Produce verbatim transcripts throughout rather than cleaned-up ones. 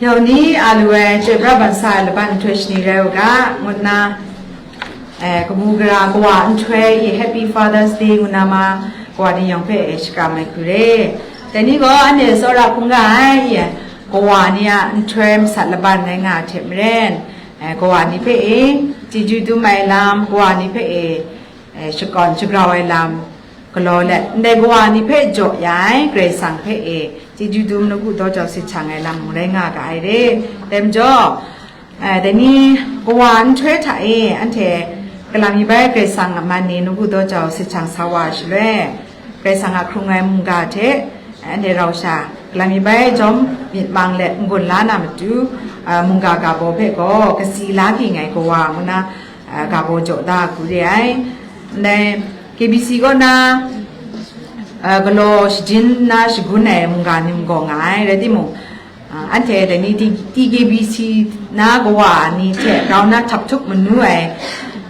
Yau ni a lu ai chyoi pra ban sa ai laban nhtoi shani rai u ga, ngu nna, eh, kabu gara kawa nhtoi e Happy Father's Day ngu nna ma, kawa ni yawng hpe e shakram ai hku re. Dai ni gaw anhte tsawra hkungga ai, e, kawa ni a nhtoi masat laban rai nga ai hte maren, eh, kawa ni hpe e chyeju dum ai lam, kawa ni hpe e, eh, shakawn shagrau ai lam galaw let, ndai kawa ni hpe jaw ya ai Karai Kasang hpe e chyeju dum lagu daw jau sit shang ai lam mung rai nga ga ai re. Dai majaw, eh, dai ni kawa nhtoi hta e anhte galam mi bai Karai Kasang a man ni lagu daw jau sit shang sa wa ai shaloi, Karai Kasang a hkrung ai mungga hte anhte rau sha galam mi bai jawm myit mang let n-gun la na matu, ah, mungga ga baw hpe gaw kasi la ging ai kawa ngu na, ah, ga baw jaw da hku re ai. Ndai K B C kaw na, ah, galaw shajin na shagun ai mungga ni mung gaw nga ai, rai timung, ah, anhte dai ni T-, T K B C na kawa ni hte grau na htap htup manu ai,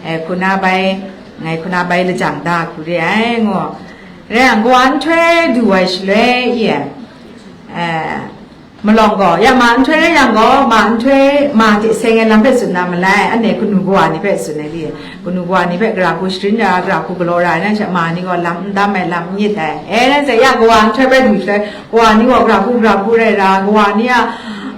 eh, hku na bai, ngai hku na bai lajang da hku re ai, ngu. Rai yang, kawa nhtoi du ai shaloi, i, eh, malawng gaw, ya ma nhtoi rai yang gaw, ma nhtoi ma hte seng ai lam hpe tsun na malai, anhte kanu kawa ni hpe tsun ai li, kanu kawa ni hpe gara hku sharin ra, gara hku galaw ra ai, nan sha ma ni gaw lam n dam ai, lam n myit ai. E, nan se ya kawa nhtoi bai du shaloi, kawa ni gaw gara hku, gara hku rai ra, kawa ni a,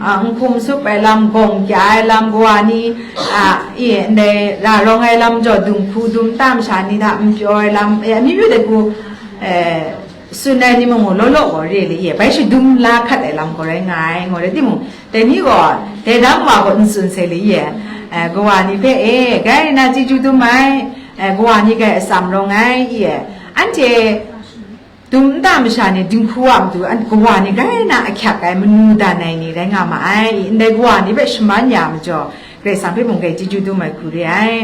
a, n hkum sup ai lam, gawng kya ai lam, kawa ni, a, i, ndai ra rawng ai lam jaw, dung hku dum tam sha ni hta n pyaw ai lam, e, amyu myu dai hku, e, tsun ai ni mung law law gaw re le ye, bai shadum la hkat ai lam gaw rai nga ai, ngaw rai timung, dai ni gaw, dai dang wa gaw n tsun sai le ye, eh, kawa ni hpe, e, grai na chyeju dum ai, eh, kawa ni grai atsam rawng ai, i, anhte dum nta masha ni dinghku wa matu, an, kawa ni grai na ahkyak ai, manu dan ai ni rai nga ma ai, i, ndai kawa ni hpe shaman ya majaw, Karai Kasang hpe mung grai chyeju dum ai hku re ai.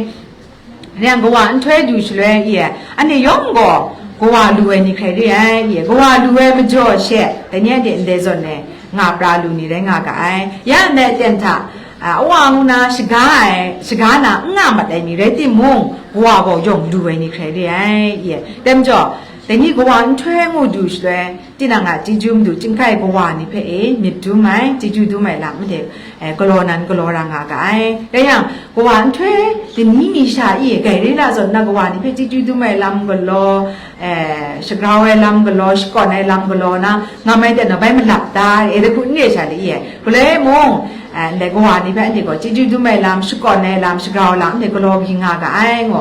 Rai yang, kawa nhtoi du shaloi, i, anhte yawng gaw kawa lu ai ni hkrai re ai, i, kawa lu ai majaw she, dai ni anhte ndai zawn e nga pra lu ni rai nga ga ai. Ya ndai aten hta, a, awa ngu na shaga ai, shaga na n nga mat ai ni rai timung, kawa gaw yawng lu ai ni hkrai re ai, i. Dai majaw, dai ni kawa nhtoi ngu du shaloi, tinang a chyeju madu chyinghkai kawa ni hpe e myit dum ai, chyeju dum ai lam hte, eh, galaw nan galaw ra nga ga ai. Rai yang, kawa nhtoi dai ni mi sha i grai re la zawn na, kawa ni hpe chyeju dum ai lam galaw, eh, shagrau ai lam galaw, shakawn ai lam galaw na, nga mai ten na bai malap da, e, dai hku n re sha le i, e, galoi mung, eh, ndai kawa ni hpe anhte gaw chyeju dum ai lam, shakawn ai lam, shagrau ai lam, anhte galaw byin nga ga ai, ngu.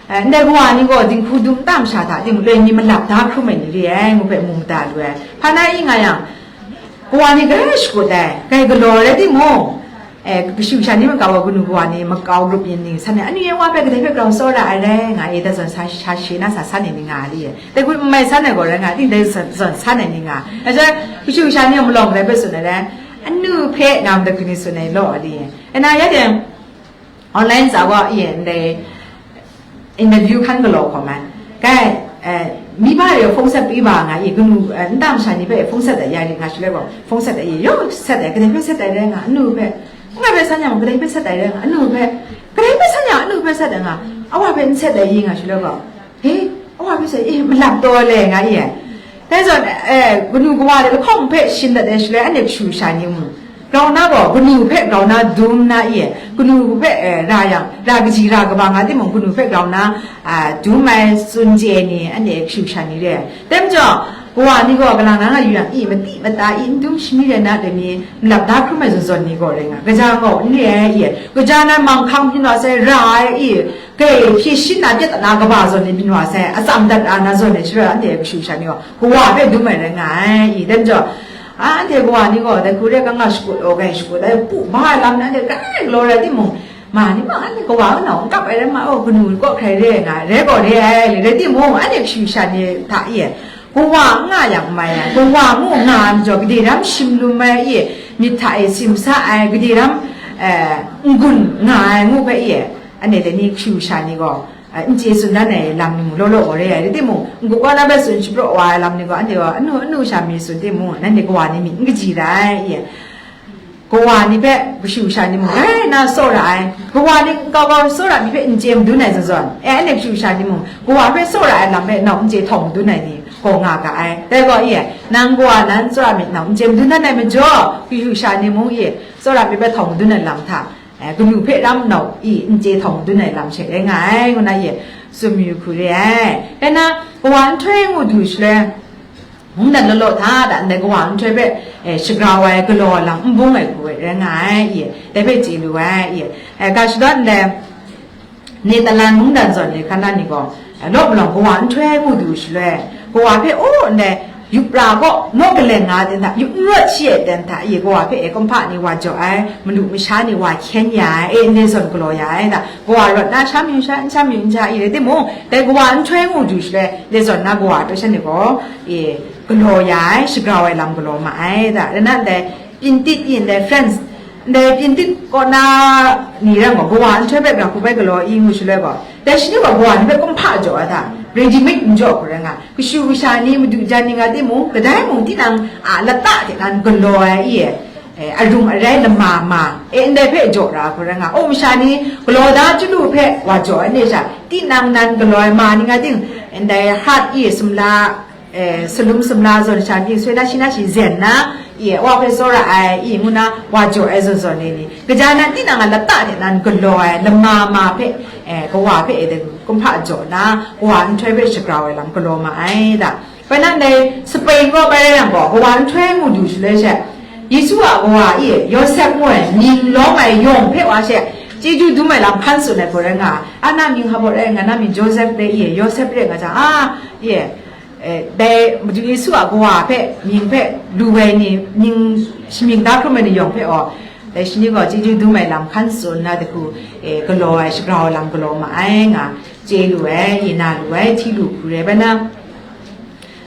Eh, ndai kawa ni gaw dinghku dum tam sha hta, dinghku loi ni malap da hkrum ai ni re ai, ngu hpe mu mada lu ai. Hpa na i nga yang, kawa ni grai shakut ai, grai galaw rai timung, eh, kashu kasha ni makau wa kanu kawa ni makau grup yin ning san ai, anu yan wa hpe kadai hpe grau tsawra ai rai nga e, da zawn sa, sa shi na sa san ai ni nga ai li e. Dai hku n mai san ai gaw rai nga, ting dai zawn, zawn san ai ni nga ai. Aja, kashu kasha ni malawng kadai hpe tsun ai rai, anu hpe nam dai hku ni tsun ai law ai li e. E na ya teng, online sa wa, i, ndai interview hkan galaw hkawm ai. Kai, eh, mi ba e fong sat pyi ba nga i, kanu, eh, nta masha ni hpe fong sat ai ya ri nga shaloi gaw, fong sat ai i, yaw sat ai, kadai hpe sat ai rai nga, anu hpe, nga hpe san yang, kadai hpe sat ai rai nga, anu hpe, kadai hpe san yang, anu hpe sat ai nga, awa hpe n sat ai i nga shaloi gaw, he, awa hpe sat, e, malap taw le nga i ai. Dai zawn, eh, kanu kawa de lahkawng hpe shin dat ai shaloi, anhte kashu kasha ni mung, grau na gaw, kanu hpe grau na dum na i, kanu hpe, eh, ra yang, ra kaji ra kaba nga timung, kanu hpe grau na, ah, dum ai tsun chye ai ni, anhte kashu kasha ni re ai. Dai majaw, kawa ni gaw, kalang na nga yu yang, i, mati mata i, n dum shami rai na, dai mi, malap da hkrum ai zawn zawn ni gaw rai nga, kaja gaw n re ai i, kaja na manghkang byin wa sai, ra ai i, kai hpyi shin na, pyat na kaba zawn ni byin wa sai, atsam dat a na zawn ai shaloi, anhte kashu kasha ni gaw, kawa hpe dum ai rai nga ai i, dai majaw, a, anhte kawa ni gaw, dai hku re, kanga shakut, o, kai shakut, dai pu ba ai lam ni anhte grai galaw rai timung, ma ni ma, anhte kawa kanau n kap ai rai ma, o, kanu kaw hkrai re ai nga, rai gaw re ai, rai timung, anhte kashu kasha ni hta i, kawa n nga yang n mai ai, kawa ngu nga ai majaw, gade ram shim lum ai i, myit hta e simsa ai, gade ram, eh, n-gun nga ai ngu hpe i, anhte dai ni kashu kasha ni gaw, eh, n chye tsun dan ai lam ni mung law law gaw re ai, rai timung, n-gup wa na hpe tsun shapraw wa ai lam ni gaw, anhte gaw anu anu sha mi tsun timung, nanhte kawa ni myit n kaji ra ai, i, kawa ni hpe kashu kasha ni mung rai na tsawra ai, kawa ni nkau kau tsawra mi hpe n chye madun ai zawn zawn, e, anhte kashu kasha ni mung kawa hpe tsawra ai lam hpe nau n chye htawng madun ai ni, gaw nga ga ai. Dai gaw, i, nang kawa nan tsawra myit nau n chye madun dan ai majaw, kashu kasha ni mung, i, tsawra myit bai htawng madun ai lam hta, eh, kanu hpe ram nau, i, n chye htawng madun ai lam she rai nga ai, ngu na, i, tsun mayu hku re ai. Rai na, kawa nhtoi ngu du shaloi, mungdan law law hta, da ndai kawa nhtoi hpe, eh, shagrau ai galaw ai lam n bung ai hku rai nga ai, i, dai hpe chye lu ai, i, eh, ga shadawn ndai, Netherlands mungdan zawn ni hkan na ni gaw, eh, law malawng kawa nhtoi mu du shaloi, kawa hpe, aw, ndai, yup ra gaw, naw kaleng nga ai ten hta, yup n rawt shi ai ten hta, ye kawa hpe, e, kumhpa ni wa jaw ai, madu masha ni wa hkyen ya ai, e, ndai zawn galaw ya ai da, kawa rawt na sha mayu sha, n sha mayu n sha, i rai timung, dai kawa nhtoi mu du shaloi, ndai zawn na kawa hpe shan ni gaw, e, galaw ya ai, shagrau ai lam galaw ma ai da, rai na ndai, Pyintit yin dai French, ndai Pyintit kaw na ni rai gaw, kawa nhtoi hpe gara hku bai galaw i ngu shaloi gaw, dai shani gaw kawa ni hpe kumhpa jaw ai hta, ready made n jaw hku rai nga, kashu kasha ni, madu jan ni nga timung, kadai mung tinang a lata hte nan galaw ai i e, e, arung arai lama ma, e, ndai hpe jaw ra hku rai nga, o masha ni galaw da chyalu hpe wa jaw ai ni sha, tinang nan galaw ai ma ni nga ting, ndai heart i sumla, eh, salum sumla zawn sha mying soi na shi na shi zen na, i, wa hpe tsawra ai, i, ngu na wa jaw ai zawn zawn ni ni, kaja nan tinang a lata hte nan galaw ai, lama ma hpe, eh, kawa hpe, eh, kumhpa jaw na, kawa nhtoi hpe shagrau ai lam galaw ma ai da. Bai nan dai Spain kaw bai rai yang gaw, kawa nhtoi mu du shaloi she, Yesu a kawa i, Yawsep ngu ai, mying lawm ai yawng hpe wa she, chyeju dum ai lam hkan tsun ai hku rai nga, a na mying hpa rai nga, na mying Joseph rai i, Yawsep rai nga jang, a, i, eh, dai Madu Yesu a kawa hpe, mying hpe lu ai ni, mying shamying da hkrum ai ni yawng hpe aw, dai shani gaw chyeju dum ai lam hkan tsun na dahku, eh, galaw ai, shagrau ai lam galaw ma ai nga, chye lu ai, ye na lu ai, hti lu hku rai bai na,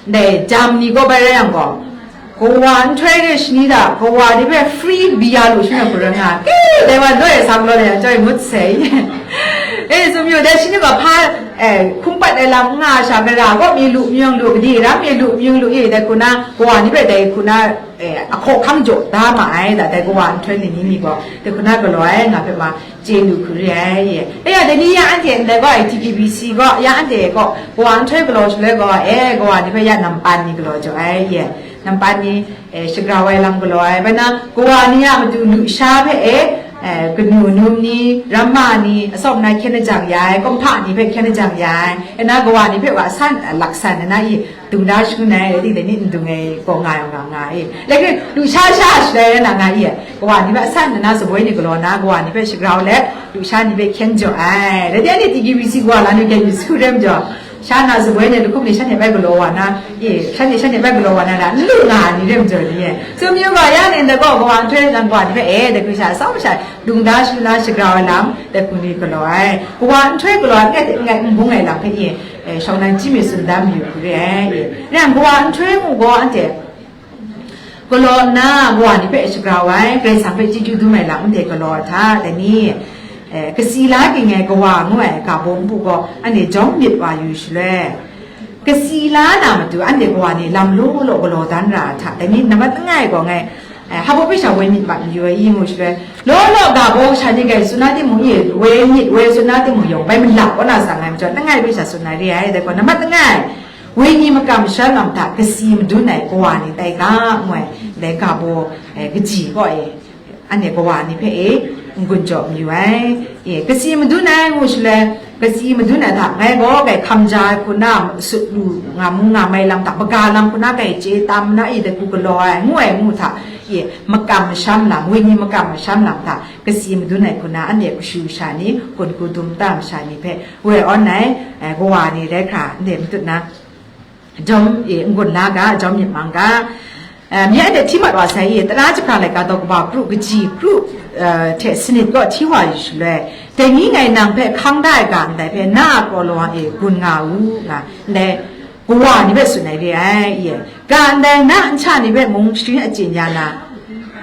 dai jam ni gaw bai rai yang gaw, kawa nhtoi re shani da, kawa ni hpe free bia lu shangai hku rai nga, ke, dai wa doi sa galaw dai, chyoi ngut sai. Eh, sumyu dai shani gaw hpa, eh, hkungpat ai lam n nga sha, gara gaw mi lu, myung lu, gade ram mi lu, myung lu, i, dai hku na, kawa ni hpe dai hku na, eh, ahkaw hkang jaw da ma ai, da, dai kawa nhtoi ni ni ni gaw, dai hku na galaw ai, nga hpe ma, chye lu hku re ai, ye. Dai ya, dai ni ya anhte ndai gaw, T K B C gaw, ya anhte gaw, kawa nhtoi galaw shaloi gaw, eh, kawa ni hpe ya nampan ni galaw jaw ai, ye. Nampan ni, eh, shagrau ai lam galaw ai, bai na, kawa ni a matu lusha hpe, eh, eh, kanu num ni, ramma ni, asawm na hkyen ajang ya ai, kumhpa ni hpe hkyen ajang ya ai, e na kawa ni hpe wa san, eh, laksan, e na i, dung da shangun ai, rai ting dai ni n dung ai, gaw nga yang nga nga i. Laika, lusha sha shalai na nga i, kawa ni hpe san na saboi ni galaw na, kawa ni hpe shagrau let, lusha ni hpe hkyen jaw ai. Rai ting anhte T K B C kawa la ni hkyen yu su rem jaw, sha na saboi ni lahkum ni shan hte bai galaw wa na, i, shan ni shan hte bai galaw wa na ra, n lu nga ai ni rem jaw ni e. Sumyu gaw ya ni nda gaw, kawa nhtoi nan kawa ni hpe, e, dai hku sha, sau masha, dung da shu na shagrau ai lam, dai hku ni galaw ai. Kawa nhtoi galaw ai, n gai hte n gai n bung ai lam hpe i, eh, shawng nan chyim mi tsun da mayu hku re ai, i. Rai yang, kawa nhtoi mu gaw anhte galaw nna, kawa ni hpe shagrau ai, Karai Kasang hpe chyeju dum ai lam anhte galaw ai hta, dai ni, eh, kasi la ging ai kawa ngu ai ga baw npu gaw anhte jawm myit wa yu shaloi, kasi la na matu anhte kawa ni lam law law galaw dan ra ai hta, dai ni, nambat langai gaw ngai, eh, hpa baw hpe sha woi myit mat mayu ai i ngu shaloi, law law ga baw sha ni gai tsun na timung i, woi myit woi tsun na timung yawng, bai malap kaw na sang ai majaw, langai hpe sha tsun ai re ai, dai gaw nambat langai, Wenyi makam masham lam hta kasi madun ai kawa ni tai ga, ngu ai, ndai ga baw, eh, kaji kaw e, anhte kawa ni hpe e, n-gun jaw mayu ai. E, kasi madun ai ngu shaloi, kasi madun ai hta, ngai gaw kai hkam ja ai hku na, sut lu nga mu nga mai lam hta, maga lam hku na kai chye tam na, e, dai hku galaw ai, ngu ai ngu hta, e, makam masham lam, wenyi makam masham lam hta, kasi madun ai hku na, anhte kashu kasha ni, kun hku dum ta masha ni hpe, woi awn ai, eh, kawa ni rai hkra, anhte matut na, jawm, e, n-gun la ga, jawm myit mang ga. Eh, myi anhte hti mat wa sai i, tara jahprang laika daw kaba kru kaji kru, eh, hte sanit kaw hti wa yu shaloi, dai ni ngai nang hpe hkang da ai ga ndai hpe, na a kraw lawang e gun nga u, nga, ndai kawa ni hpe tsun ai re ai, i, ga ndai na nsa ni hpe mung sharin achyin ya na,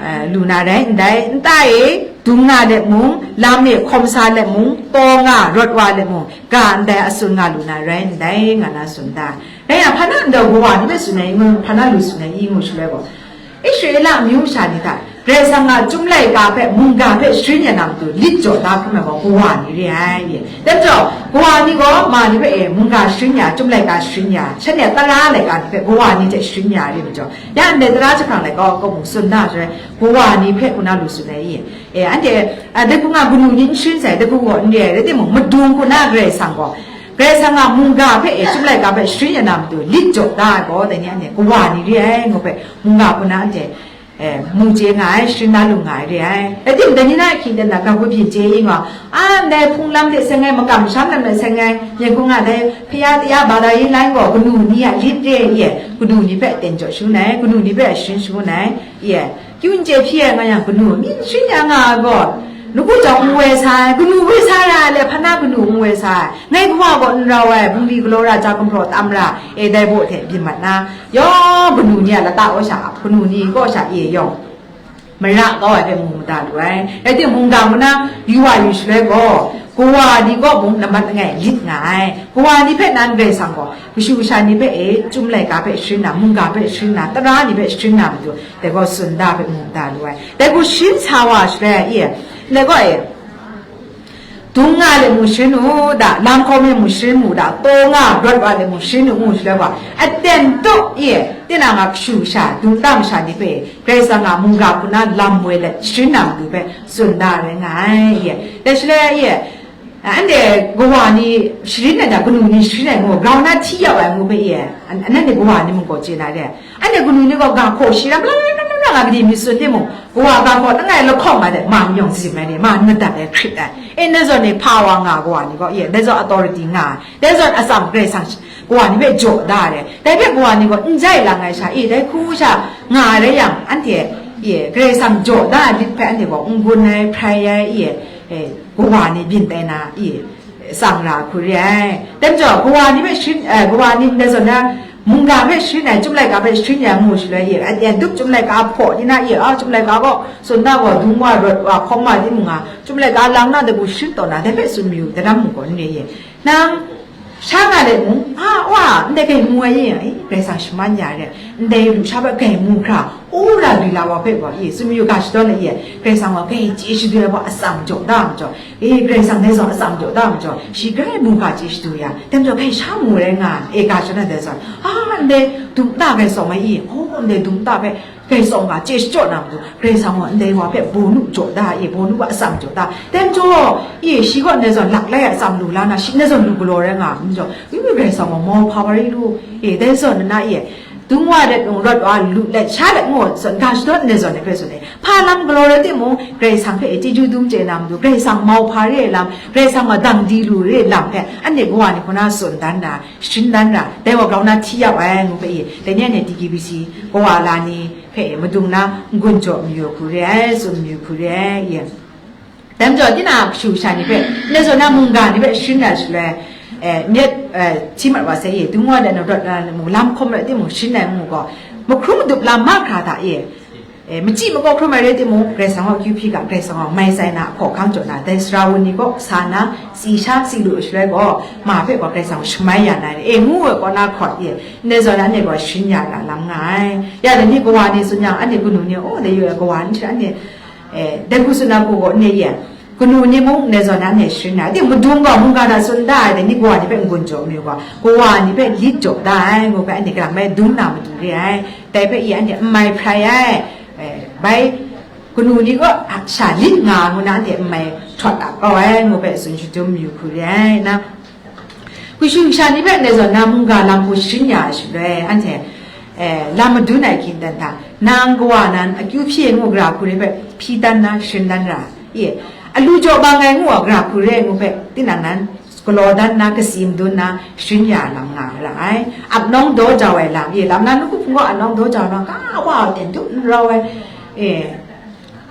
eh, lu na rai ndai, nta e dung nga let mung, lam e hkawm sa let mung, taw nga rawt wa let mung, ga ndai a tsun nga lu na rai ndai, nga na tsun da. Rai yang, hpa na ndau kawa ni hpe tsun ai i ngu, hpa na lu tsun ai i ngu shaloi gaw, Israela amyu masha ni hta Karai Kasang a Chyum Laika hpe, mungga hpe sharin ya na matu lit jaw da hkrum ai gaw, kawa ni re ai. Dai majaw, kawa ni gaw ma ni hpe e, mungga sharin ya, Chyum Laika sharin ya, shan ya tara laika ni hpe kawa ni hte sharin ya re majaw, ya ndai tara jahprang laika gaw kabu tsun da jai, kawa ni hpe hku na lu tsun ai i? E, anhte, a, dai hku nga kanu ni n sharin sai, dai hku gaw n re ai, rai timung, madung hku na Karai Kasang gaw, Karai Kasang a mungga hpe e, Chyum Laika hpe sharin ya na matu lit jaw da ai gaw, dai ni anhte kawa ni re ai, ngu hpe, mungga hku na anhte, e, mu chye nga ai, sharin na lu nga ai re ai. Rai tim, dai ni na ahkying ten na, ga hku byin chye i nga, a, ndai hpung lam de seng ai, makam masham lam de seng ai, yen hku nga dai, hpya taya ba da yin lai gaw, kanu ni a lit re ai, kanu ni hpe ten jaw shangun ai, kanu ni hpe sharin shangun ai, ye, kyu n chye hpyi ai nga yang, kanu mi n sharin ya nga ai gaw, nawku jawng n woi sa ai, kanu woi sa ra ai le, hpa na kanu n woi sa ai, ngai kawa gaw n rau ai, bungli galaw ra, ja gumhpraw tam ra, e, dai baw hte byin mat na, yawng kanu ni a lata kaw sha, kanu ni kaw sha e yawng, mara kau ai hpe mu mada lu ai. Rai timung, mungga ngu na yu wa yu shaloi gaw, kawa ni kaw mung nambat langai lit nga ai. Kawa ni hpe nan Karai Kasang gaw, kashu kasha ni hpe e, Chyum Laika hpe sharin na, mungga hpe sharin na, tara ni hpe sharin na matu, dai gaw tsun da hpe mu mada lu ai. Dai gaw sharin sa wa shaloi, e, ndai gaw e, dung nga let mung sharin u da, lam hkawm let mung sharin u da, taw nga rawt wa let mung sharin u, ngu shaloi gaw, aten tup e, tinang a kashu kasha, dum ta masha ni hpe, Karai Kasang a mungga hku na lam woi let sharin na matu hpe tsun da rai nga ai, e. Dai shaloi, e, anhte kawa ni sharin ai da, kanu ni sharin ai ngu, grau na hti yau ai ngu hpe, e, an-, anhte kawa ni mung gaw chye na re. Anhte kanu ni gaw ga hkaw shi ram la, la, la, la, la, gade mi tsun timung, kawa ga hkaw langai lahkawng nga de, ma mayawng zim ai ni, ma n madat ai hkrit ai. E, ndai zawn ni hpa wa nga kawa ni gaw, e, ndai zawn authority nga ai. Dai zawn atsam Karai Kasang kawa ni hpe jaw da ai. Dai hpe kawa ni gaw n jai lang ai sha, e, dai hku sha nga ai rai yang, anhte, e, Karai Kasang jaw da ai lit hpe anhte gaw n gun ai, hprai ai, e, e, kawa ni byin tai na, e, tsang ra hku re ai. Dai majaw, kawa ni hpe sharin, e, kawa ni ndai zawn na, mungga hpe sharin ai, Chyum Laika hpe sharin ai ngu shaloi, e, aten tup Chyum Laika hpaw di na, e, a, Chyum Laika gaw, tsun da gaw, dung wa, rawt wa, hkawm wa, timung a, Chyum Laika lang na, dai hku sharin taw na, dai hpe tsun mayu, daram mung gaw n re, e. Nang, sha nga let mung, a, wa, ndai gai mu ai ye, e, Karai Kasang shaman ya re, ndai lusha hpe gai mu hkra, wora lu la wa hpe gaw, e, tsun mayu ga shadawn ai ye, Karai Kasang gaw gai chye shadu ai gaw atsam jaw da majaw, e, Karai Kasang dai zawn atsam jaw da majaw, shi grai mungga chye shadu ya, dai majaw gai sha mu rai nga, e, ga shadawn dai zawn, a, ndai dum ta gai tsawm ai ye, o, ndai dum ta hpe, Karai Kasang a chye shachyaw na matu, Karai Kasang gaw ndai wa hpe bawnu jaw da, e, bawnu wa atsam jaw da. Dai majaw, e, shi gaw ndai zawn lak lai a atsam lu la na, shi ndai zawn lu galaw rai nga ai majaw, wi wi Karai Kasang gaw mau hpa wa rai lu, e, dai zawn nna, e, dung wa let, rawt wa lu let, sha let ngu zawn, ga shadawn ndai zawn ni hpe tsun ai. Hpa lam galaw rai timung, Karai Kasang hpe, e, chyeju dum chye na matu, Karai Kasang mau hpa re ai lam, Karai Kasang gaw dang di lu re ai lam hpe, anhte kawa ni hku na tsun dan na, sharin dan ra, dai gaw grau na hti yau ai ngu hpe, e, dai ni anhte D K B C kawa la ni hpe, e, madung na n-gun jaw mayu hku re ai, tsun mayu hku re ai, e. Dai majaw, tinang a kashu kasha ni hpe, ndai zawn na mungga ni hpe sharin ai shaloi, e, myit, e, hti mat wa sai, e, dung wa let na rawt na mung, lam hkawm rai timung, sharin ai ngu gaw, mahkrum madup lam mahkra hta, e, E, machyi makaw hkrum ai rai timung, Karai Kasang gaw akyu hpyi ga, Karai Kasang gaw mai tsai na, ahkaw ahkang jaw na, dai sara wun ni kaw sa na, tsi sha tsi lu shaloi gaw, ma hpe gaw Karai Kasang shamai ya na re, e, ngu ai kaw na hkawt ye, ndai zawn na anhte gaw sharin ya ra lam nga ai. Ya dai ni kawa ni tsun yang, anhte kanu ni, o, dai yu ai kawa ni hte anhte, e, dai hku tsun na hku gaw, anhte ye, kanu ni mung ndai zawn na anhte sharin ai. Adi, madung gaw mungga hta tsun da ai, dai ni kawa ni hpe n-gun jaw mayu gaw, kawa ni hpe lit jaw da ai, ngu hpe anhte kalang bai dum na matu re ai. Dai hpe i anhte n mai hprai ai. E, bai, kanu ni gaw, a, sha lit nga ngu na anhte n mai htawt a kau ai, ngu hpe tsun shadum yu hku re ai na. Kashu kasha ni hpe ndai zawn na mungga lam hku sharin ya ai shaloi, anhte, e, lam madun ai hkying dan hta, nang kawa nan akyu hpyi ai ngu gara hku re hpe hpyi dan na, sharin dan ra, e, alu jaw bang ai ngu a gara hku re ai ngu hpe, tinang nan galaw dan na, kasi madun na, sharin ya lam nga ra ai. Ap nawng daw jau ai lam, e, lam na, nawku hpung gaw ap nawng daw jau na, ka wa ten tup n rau ai, e,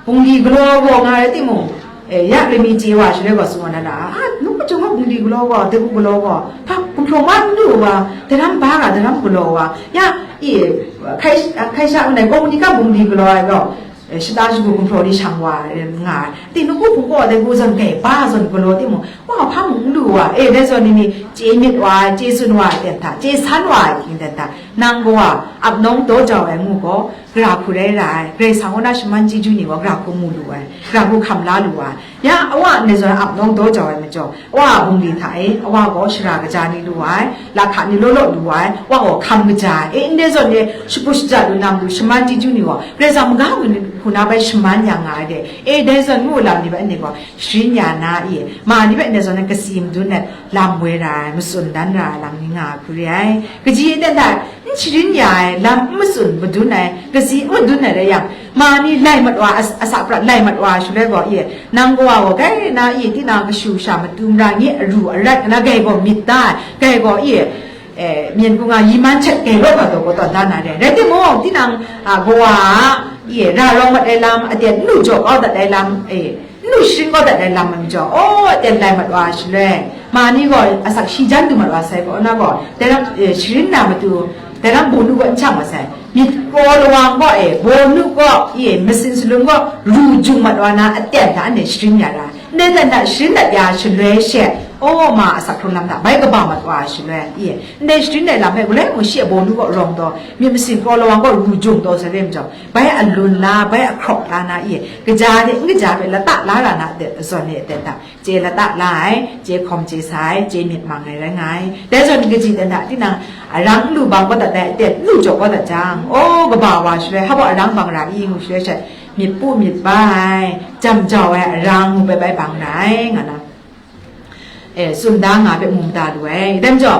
bungli galaw gaw nga rai timung, e, ya lami chye wa shaloi gaw tsun wa na, a, nawku hpung gaw bungli galaw gaw, dai hku galaw gaw, hpa, gumhpraw ma n lu wa, daram ba ga, daram galaw wa, ya, e, hkai, hkai sha ngai gaw ni ka bungli galaw ai gaw, e, shata shagu gumhpraw ni shang wa, e, nga ai. Tinang nawku hpung gaw dai hku zawn gai ba zawn galaw timung, wa hpa mung n lu wa, e, dai zawn ni ni chye myit wa ai, chye tsun wa ai ten hta, chye san wa ai hkying ten hta, nang kawa ap nawng daw jau ai ngu gaw, Gara hku rai ra ai, Karai Kasang kaw na shaman chyeju ni gaw gara hku mu lu ai, gara hku hkam la lu ai. Ya, awa ndai zawn ap nawng daw jau ai majaw, awa a bungli hta e, awa gaw shara kaja ni lu ai, lahka ni law law lu ai, awa gaw hkam kaja ai. E, ndai zawn e, shaput shaja lu na matu, shaman chyeju ni gaw, Karai Kasang maga hku na bai shaman ya nga ai de. E, dai zawn ngu lam ni bai, anhte gaw sharin ya na i, ma ni bai ndai zawn e kasi madun ai lam woi ra ai, matsun dan ra ai lam ni nga ai hku re ai. Kaji aten hta, n sharin ya ai lam n matsun madun ai, kasi n madun ai rai yang, ma ni lai mat wa, as- asa prat lai mat wa shaloi gaw, i, nang kawa gaw gai na, i, tinang kashu sha matu mara ngi aru arat na gai gaw myit da ai, gai gaw, i, eh, myen hku nga yi man chat gai rawt ga taw gaw tawn da na re. Rai timung, tinang, ah, kawa a, i, ra rawng mat ai lam, aten n lu jaw kau dat ai lam, e, n lu sharin kau dat ai lam ai majaw, aw, aten lai mat wa shaloi, ma ni gaw asak shi jan du mat wa sai gaw, na gaw, dai lam, eh, sharin na matu, dai lam bawnu gaw n chang wa sai. Myit kraw lawang gaw, e, bawnu gaw, e, masin salum gaw, ru jung mat wa na, aten hta anhte sharin ya ra. Ndai aten hta sharin dat ya shaloi she, aw, ma asak hkrung lam hta bai kaba mat wa shaloi, e, ndai sharin ai lam hpe, galoi mung shi a bawnu gaw rawng taw, myit masin kraw lawang gaw, ru jung taw sai re majaw, bai alun la, bai ahkrawk la na, i, kaja de, n kaja hpe lata la ra na de, zawn e aten hta, chye lata la ai, chye hkawm chye sa ai, chye myit mang ai rai nga ai. Dai zawn kaji aten hta, tinang arang n lu bang kau dat ai, aten n lu jaw kau dat jang, aw, kaba wa shaloi, hpa baw arang bang ra i ngu shaloi she, myit pu myit ba ai, jam jau ai arang ngu bai bai bang ra ai, nga na. E, tsun da nga hpe mu mada lu ai. Dai majaw,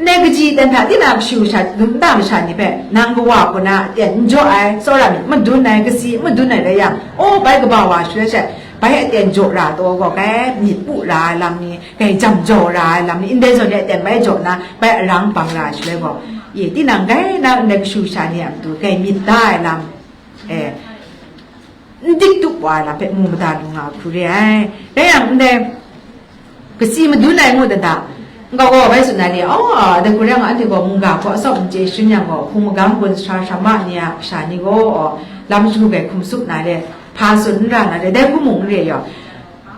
ndai kaji aten hta, tinang kashu kasha, dum nta masha ni hpe, nang kawa hku na aten n jaw ai, tsawra myit madun ai, kasi madun ai rai yang, aw, bai kaba wa shaloi she, bai aten jaw ra taw gaw, gai myit pu ra ai lam ni, gai jam jau ra ai lam ni, ndai zawn ni aten bai jaw na, bai arang bang ra ai shaloi gaw, i, tinang gai na ndai kashu kasha ni a matu, gai myit da ai lam, e, n dik tup wa ai lam hpe mu mada lu nga hku re ai. Rai yang, ndai kasi madun ai ngu dat da, nkau gaw bai tsun ai ni, aw, dai hku rai nga, anhte gaw mungga hpaw atsawm n chye sharin yang gaw, hpung magam gun sara sara ma ni a kasha ni gaw, aw, lam shagu gai hkum tsup na re, hpa tsun n ra na re, dai hku mung n re yaw.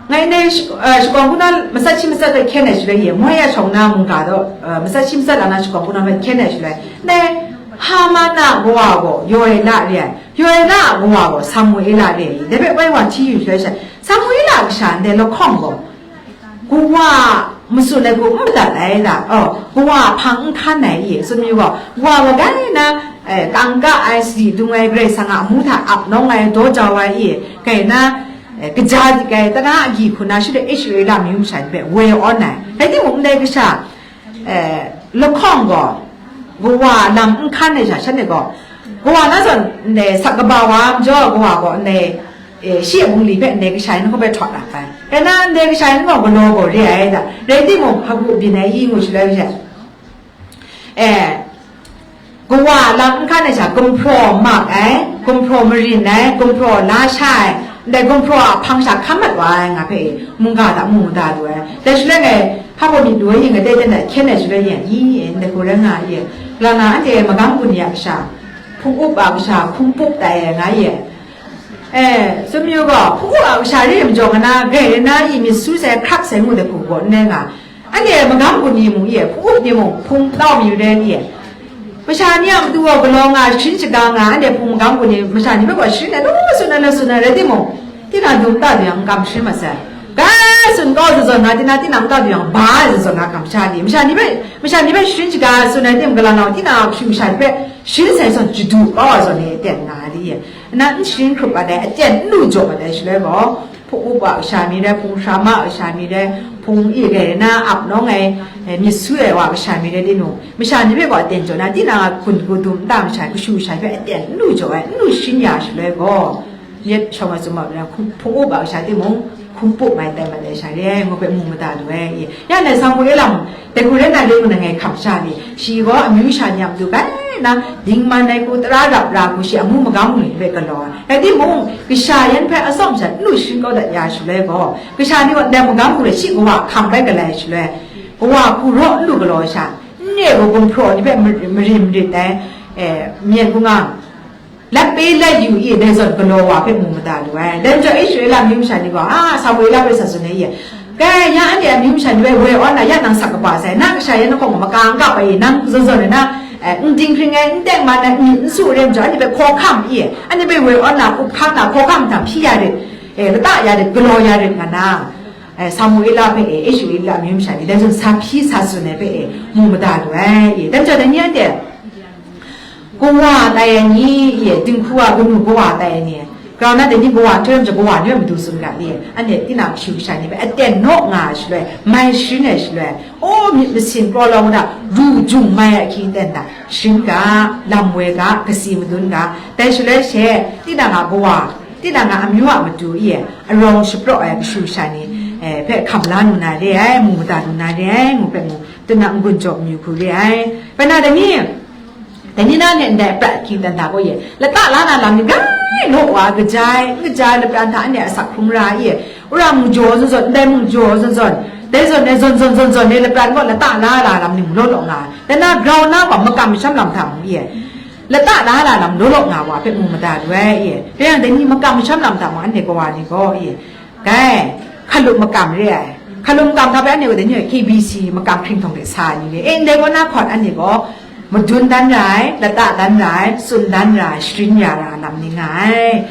Ngai ndai sh- eh, shakawng hku na matsat shi matsat hpe hkyen ai shaloi ye, moi ya shawng na mungga daw, eh, matsat shi matsat la na shakawng hku na hpe hkyen ai shaloi, ndai Haman a kawa gaw Yoela re ai, Yoela a kawa gaw Samuela re ai, dai hpe woi wa hti yu shaloi she, Samuela a kasha ndai lahkawng gaw, kawa matsun ai hku n madat ai da, oh, kawa hpang n hkan ai i, tsun yu gaw, kawa gaw gai na, eh, kangka ai, sadi dung ai, Karai Kasang a amu hta ap nawng ai, daw jau ai i, gai na, eh, kaja dik ai, tara agyi hku na, shi de Israela myu masha ni hpe woi awn ai. Rai timung, ndai kasha, eh, lahkawng gaw, kawa lam n hkan ai sha, shanhte gaw, kawa na zawn, ndai sak kaba wa majaw, kawa gaw, ndai, eh, shi a bungli hpe ndai kasha yan hkawm hpe htawt ap ai. Rai na, ndai kasha yan gaw galaw gaw re ai da. Rai timung, hpagu byin ai i ngu shaloi she, eh, kawa lam n hkan ai sha, gumhpraw mak ai, gumhpraw marin ai, gumhpraw la sha ai, ndai gumhpraw a hpang sha hkan mat wa ai, nga hpe mungga hta mu mada lu ai. Dai shaloi ngai hpa baw myit lu ai yin, ngai dai dan hta hkyen ai shaloi yin, i, ndai hku rai nga i, la na, anhte magam gun ya kasha, hpung up a kasha, hkungpup tai ai nga i, eh, tsun mayu gaw, hpung up a kasha re ai majaw, nga na, grai rai na i myit su sai, hkrap sai ngu dai hku gaw n rai nga, anhte magam gun ni mung ye, hpung up ni mung, hpung tau mi rai ni ye, masha ni a matu gaw galaw nga, sharin shaga nga, anhte hpung magam gun ni, masha ni hpe gaw sharin ai, lu tsun ai, lu tsun ai, rai timung, tinang dum ta du yang, n kam sharin mat sai. Ga tsun kau zazawn na, tinang, tinang ta du yang, ba ai zazawn na, kamsha ni, masha ni hpe, masha ni hpe sharin shaga tsun ai tim, galang nau, tinang a kashu kasha ni hpe sharin sai zawn, jadu kau ai zawn ni, aten nga ai ni ye. Na n sharin hkrup mat ai, aten n lu jaw mat ai shaloi gaw, hpung up wa kasha mi rai, hpung hkra ma kasha mi rai, hpung i rai na ap nawng ai, eh, myit su ai wa kasha mi rai, tinung, masha ni hpe gaw aten jaw na, tinang a hkun hku dum nta masha, kashu kasha hpe aten n lu jaw ai, n lu sharin ya shaloi gaw, myit shawng ai sumhmawp rai, hpung up wa kasha timung, hkungpup mai tai mat ai sha re ai, ngu hpe mu mada lu ai. Ya, ndai Samuela mung, dai hku rai na, le ngu na ngai hkam sha ni, shi gaw amyu sha ni a matu bai na, dingman ai hku, tara rap ra hku, shi amu magam hku ni hpe galaw ai. Rai timung, kasha yan hpe atsawm sha n lu sharin kau dat ya shaloi gaw, kasha ni gaw ndai magam hku rai shi kawa hkam bai galai shaloi, kawa hku raw n lu galaw sha, n re gaw gumhpraw ni hpe mar- marin marit ai, eh, myen hku nga, lat pe lat yu i, dai zawn galaw wa hpe mu mada lu ai. Dai majaw Israela myu masha ni gaw, a, Samuela hpe sa tsun ai i, kai, ya anhte a myu masha ni bai woi awn na, ya nang sak kaba sai, na kasha yan hkawng maka n kap ai i, nang zawn zawn ai na, Eh, n dinghpring ai, n tengman ai, n myit n su re majaw, anhte hpe hkawhkam i, anhte hpe woi awn na, up hkang na, hkawhkam hta hpyi ya rit, eh, lata ya rit, galaw ya rit nga na, eh, Samuela hpe, eh, Israela amyu masha ni, dai zawn sa hpyi sa tsun ai hpe, eh, mu mada lu ai, eh, dai majaw dai ni anhte, kawa tai ai ni, eh, dinghku a kanu kawa tai ai ni, Grau na dai ni kawa hte ram jaw kawa ni ram madu tsun ga ni, anhte tinang kashu kasha ni hpe aten naw nga ai shaloi, mai sharin ai shaloi, o myit masin kraw lawng na, ru jung mai ai ahkying ten da, sharin ga, lam woi ga, kasi madun ga, dai shaloi she, tinang a kawa, tinang a amyu a matu i, arawng shapraw ai kashu kasha ni, eh, hpe hkam la nu na re ai, mu mada nu na re ai, ngu hpe mu, tinang n-gun jaw amyu hku re ai. Bai na dai ni, Dai ni na ne ndai prat hkying dan da gaw ye, lata la na lam ni grai law wa, kaja ai, n kaja ai lapran hta anhte asak hkrung ra ye, wora mung jaw zawn zawn, ndai mung jaw zawn zawn, dai zawn e zawn zawn zawn zawn e lapran gaw lata la la lam ni mung law law nga ai. Dai na grau na gaw makam masham lam hta mung ye, lata la la lam law law nga wa hpe mu mada lu ai ye. Rai yang, dai ni makam masham lam hta mung anhte kawa ni gaw ye, Gai, hkalup makam re ai. Hkalup makam hta bai anhte gaw dai ni K B C makam hkring htawng hte sa ai ni re. E, ndai kaw na hkawt anhte gaw madun dan ra ai, lata dan ra ai, tsun dan ra ai, sharin ya ra ai lam ni nga ai.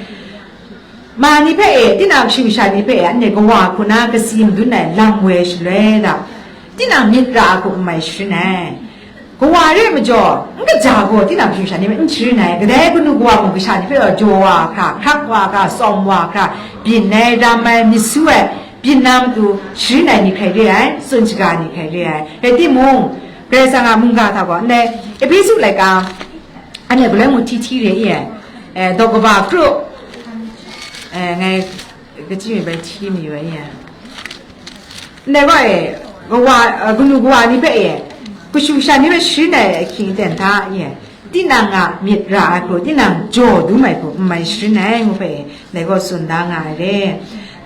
Ma ni hpe e, tinang kashu kasha ni hpe e, anhte kawa hku na kasi madun ai lam woi shaloi la, tinang myit ra ai hku n mai sharin ai. Kawa re majaw, n kaja gaw tinang kashu kasha ni hpe n sharin ai, kadai kanu kawa mung kasha ni hpe jaw wa hkra, hkrak wa hkra, tsawm wa hkra, byin ai, ram ai, myit su ai, byin na matu sharin ai ni hkrai re ai, tsun shaga ni hkrai re ai. Rai timung, Karai Kasang a mungga hta gaw, ndai Ehpesu laika, anhte galoi mung hti hti re i ai, eh, daw kaba kru, eh, ngai kachyi mi bai hti mayu ai i ai. Ndai gaw e, kawa, eh, kanu kawa ni hpe e, kashu kasha ni hpe sharin ai ahkying aten hta e, tinang a myit ra ai hku, tinang jaw dum ai hku, n mai sharin ai ngu hpe e, ndai gaw tsun da nga ai re.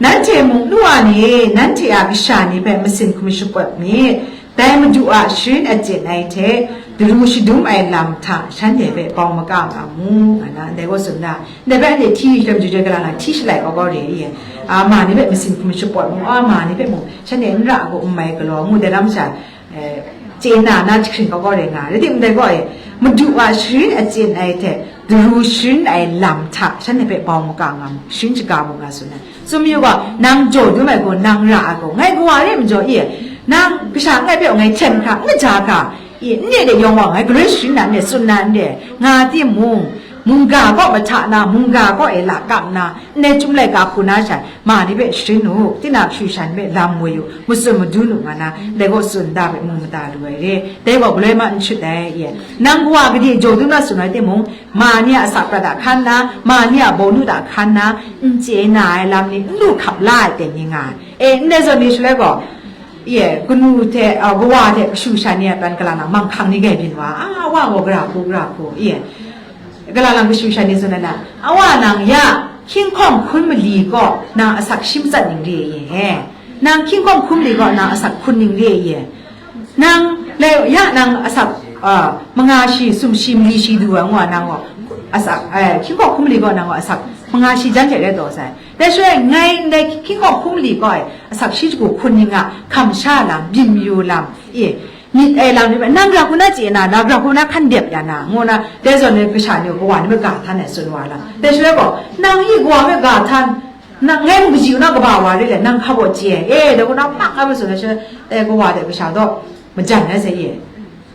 Nanhte mung nu wa ni, nanhte a kasha ni hpe masin hkum shapawt myit, dai Madu a sharin achyin ai hte, daru shadum ai lam hta shanhte hpe bau maka nga mu, nga na, ndai gaw tsun da. Ndai bai anhte hti shalem jujoi gala na hti shalai kau kau re i, a, ma ni hpe masin hkum shapawt mu, a, ma ni hpe mung, shanhte n ra ai hku n mai galaw ngu, dai lam sha, eh, chye na, na jahkring kau kau re nga, rai timung dai gaw e, Madu a sharin achyin ai hte, daru sharin ai lam hta, shanhte hpe bau maka nga mu, sharin shaga mu nga tsun ai. Tsun mayu gaw, nang jaw dum ai gaw, nang ra ai gaw, ngai kawa re majaw i, nang kasha ngai hpe ngai hten hkra, n kaja hkra, i, n re de yawng wa ngai, galoi sharin na n re, tsun na n re, nga timung, mungga kaw mahta na, mungga kaw e lakap nna, ndai Chyum laika hku na sha, ma ni hpe sharin u, tinang kashu kasha ni hpe lam woi u, matsun madun u nga na, dai gaw tsun da hpe mu mada lu ai re, dai gaw galoi ma n shut ai, ye. Nang kawa gade jaw dum na tsun ai timung, ma ni a asak prat a hkan na, ma ni a bawnu hta hkan na, n chye na ai lam ni n lu hkap la ai ten ni nga ai. E, ndai zawn ni shaloi gaw, Ye, kanu hte, a, kawa hte kashu kasha ni a pran gala nang manghkang ni gai byin wa, a, wa gaw gara hku, gara hku, ye. Gala nang kashu kasha ni tsun ai na, a wa nang ya, hkying hkawng hkun mali gaw nang asak shi matsat ning re ye, nang hkying hkawng hkun mali gaw nang asak hkun ning re ye, nang le ya nang asak, a, manga shi, sum shi, mali shi du ai ngu a nang gaw, asak, eh, hkying hkawng hkun mali gaw nang gaw asak manga shi jan hte rai taw sai. Dai shaloi ngai ndai hkying hkawng hkun mali gaw e, asak shi shagu hkun ning a, hkam sha lam, byin mayu lam, e, myit ai lam ni hpe, nang gara hku na chye na, na gara hku na hkan dep ya na, ngu na, dai zawn ni kasha ni kawa ni hpe ga htan ai tsun wa lam. Dai shaloi gaw, nang i kawa hpe ga htan, nang ngai mung kaji na kaba wa re le, nang hkap gaw chye ai, e, dai hku na hpang ai hpe tsun ai shaloi, dai kawa dai kasha gaw majan ai sai e.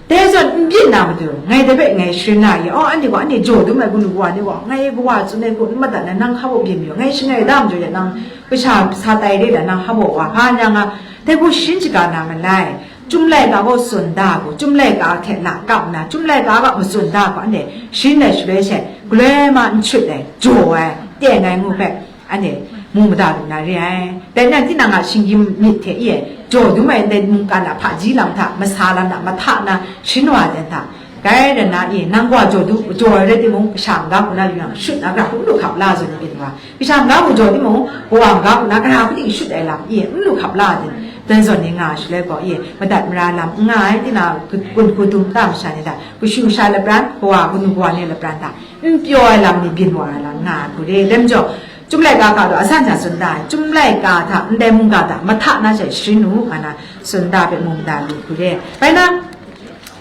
Dai zawn n byin na matu, ngai dai hpe ngai sharin na ye, aw, anhte gaw, anhte jaw dum ai kanu kawa ni gaw, ngai kawa tsun ai hku n madat na, nang hkap gaw byin mayu, ngai shangai da majaw ya, nang kasha sa tai re na, nang hkap gaw wa, hpa nang a, dai hku sharin shaga na malai, Chyum laika gaw tsun da hku, Chyum laika hte lakap nna, Chyum laika ga matsun da hku, anhte sharin ai shaloi she, galoi ma n shut ai, jaw ai, teng ai ngu hpe, Anhte mu mada lu na re ai. Dai nan tinang a shinggyim myit hte e, jaw dum ai ndai mungkan a hpaji lam hta, masa lam hta, mahta na sharin wa ai ten hta, gai rai na e, nang kawa jaw du, jaw ai rai timung, kasha n-ga hku na yu yang, shut na gara hku n lu hkap la zawn byin wa. Kasha n-ga hku jaw timung, kawa n-ga hku na gara hku ting shut ai lam e, n lu hkap la ai ten, dai zawn ni nga ai shaloi gaw e, madat mara lam n nga ai, tinang kun hku dum nta masha ni hta, kashu kasha lapran, kawa kanu kawa ni lapran hta, n pyaw ai lam ni byin wa ai lam nga ai hku re. Dai majaw, Chyum laika hka gaw asan hta tsun da ai, Chyum laika hta ndai mungga hta mahta na she sharin u, nga na tsun da ai hpe mu mada lu hku re. Bai na,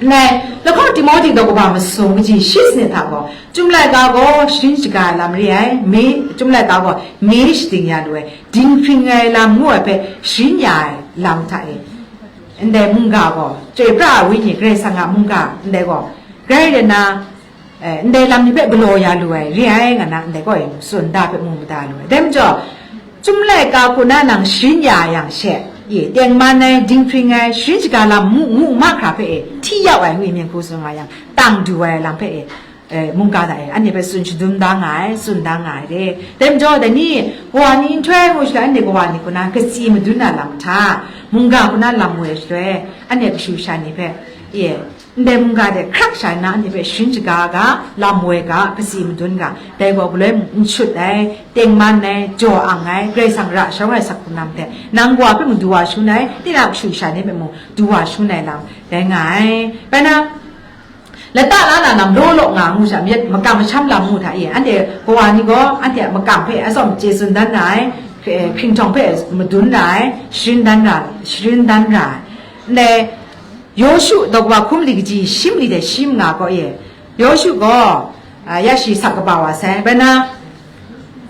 Ndai, lahkawng Timohti daw kaba masum kaji shi sanit hta gaw, Chyum laika gaw sharin shaga ai lam re ai, mi, Chyum laika gaw mi shading ya lu ai, dinghpring ai lam ngu ai hpe sharin ya ai lam hta e, ndai mungga gaw, chyoi pra ai Wenyi Karai Kasang a mungga ndai gaw, grai rai na, eh, ndai lam ni hpe galaw ya lu ai, re ai nga na, ndai gaw e tsun da hpe mu mada lu ai. Dai majaw, Chyum laika hku na nang sharin ya yang she, ye, tengman ai, dinghpring ai, sharin shaga lam mu, mu mahkra hpe e, hti yau ai ngwi mying hku tsun nga yang, tang du ai lam hpe e, eh, mungga hta e, anhte hpe tsun shadum da nga ai, tsun da nga ai re. Dai majaw, dai ni, kawa ni nhtoi ngu shaloi, anhte kawa ni hku na kasi madun na lam hta, mungga hku na lam woi shaloi, anhte kashu kasha ni hpe, ye, ndai mungga de hkrak sha nna, anhte hpe sharin shaga ga, lam woi ga, kasi madun ga, dai gaw galoi n shut ai, tengman ai, jaw ang ai, Karai Kasang ra sharawng ai sak hkrung lam hte, nang kawa hpe mung du wa shangun ai, tinang kashu kasha ni hpe mung du wa shangun ai lam, rai nga ai. Bai na, lata la na lam law law nga ngu sha, myit makam masham lam mu hta e, anhte kawa ni gaw, anhte a makam hpe atsawm chye tsun dan ra ai, hpe, hpring htawng hpe madun ra ai, sharin dan ra, sharin dan ra ai. Ndai, Yawshu daw kaba hkum li kaji shi mali de shi manga gaw e, Yawshu gaw, a, ya shi sak kaba wa sai, bai na,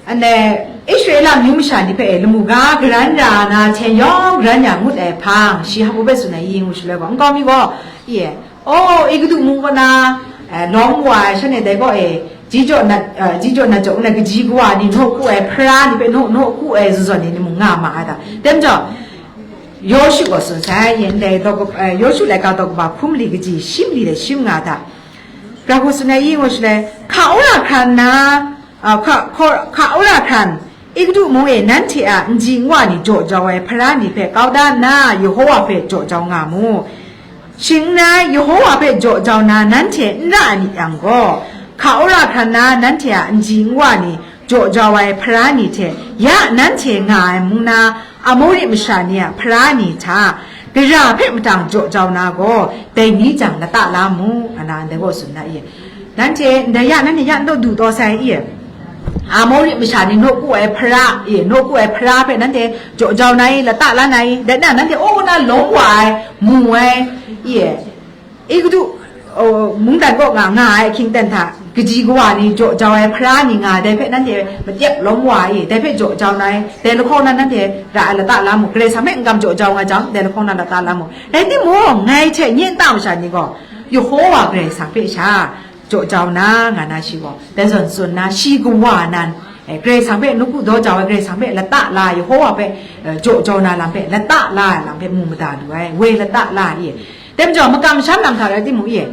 anhte Israela amyu masha ni hpe e lamu ga garan ra na hten yawng garan ya ngut ai hpang, shi hpa hpe tsun ai i ngu shaloi gaw, nkau mi gaw, ye, o, Egutu mung kaw na, eh, lawm wa ai, shanhte dai gaw e, ji jaw nat, eh, ji jaw nat jaw nna kaji kawa ni naw ku ai, hpara ni hpe naw, naw ku ai, zawn zawn ni, ni mung nga ma ai ta. Dai majaw, Yawshu gaw tsun sai, yin dai daw kab-, eh, Yawshu laika daw kaba hkum li kaji shi mali de shi manga hta, Pra hku tsun ai i ngu shaloi, hka wora hkran na, a, hka, hka, hka wora hkran, Egutu mung e nanhte a nji nwa ni jaw jau ai hpara ni hpe kau da nna, Yehowa hpe jaw jau nga mu. Shing n rai, Yehowa hpe jaw jau na nanhte n ra ai myit yang gaw, hka wora hkran na nanhte a nji nwa ni jaw jau ai hpara ni hte ya nanhte nga ai mung na Amori masha ni a hpara ni hta, gara hpe matang jaw jau na gaw, dai ni jang lata la mu, nga na ndai gaw tsun na i? Nanhte ndai ya, nanhte ya n taw du taw sai i? Amori masha ni naw ku ai hpara, i, naw ku ai hpara hpe nanhte jaw jau na i, lata la na i? Dai na nanhte, o, na lawm wa ai, mu ai, i? Egutu, o, mungdan kaw nga nga ai ahkying ten hta, kaji kawa ni jaw jau ai hpara ni nga ai, dai hpe nanhte matyep lawm wa i, dai hpe jaw jau na i, dai lahkawng na nanhte ra ai lata la mu, Karai Kasang hpe n kam jaw jau nga jang, dai lahkawng na lata la mu. Rai timung, ngai hte nye nta masha ni gaw, Yehowa Karai Kasang hpe sha jaw jau na, nga na shi gaw, dai zawn tsun na, shi kawa nan, eh, Karai Kasang hpe nawku daw jau ai, Karai Kasang hpe lata la, Yehowa hpe, eh, jaw jau na lam hpe, lata la ai lam hpe mu mada lu ai, woi lata la i. Dai majaw, makam masham lam hta rai timung e,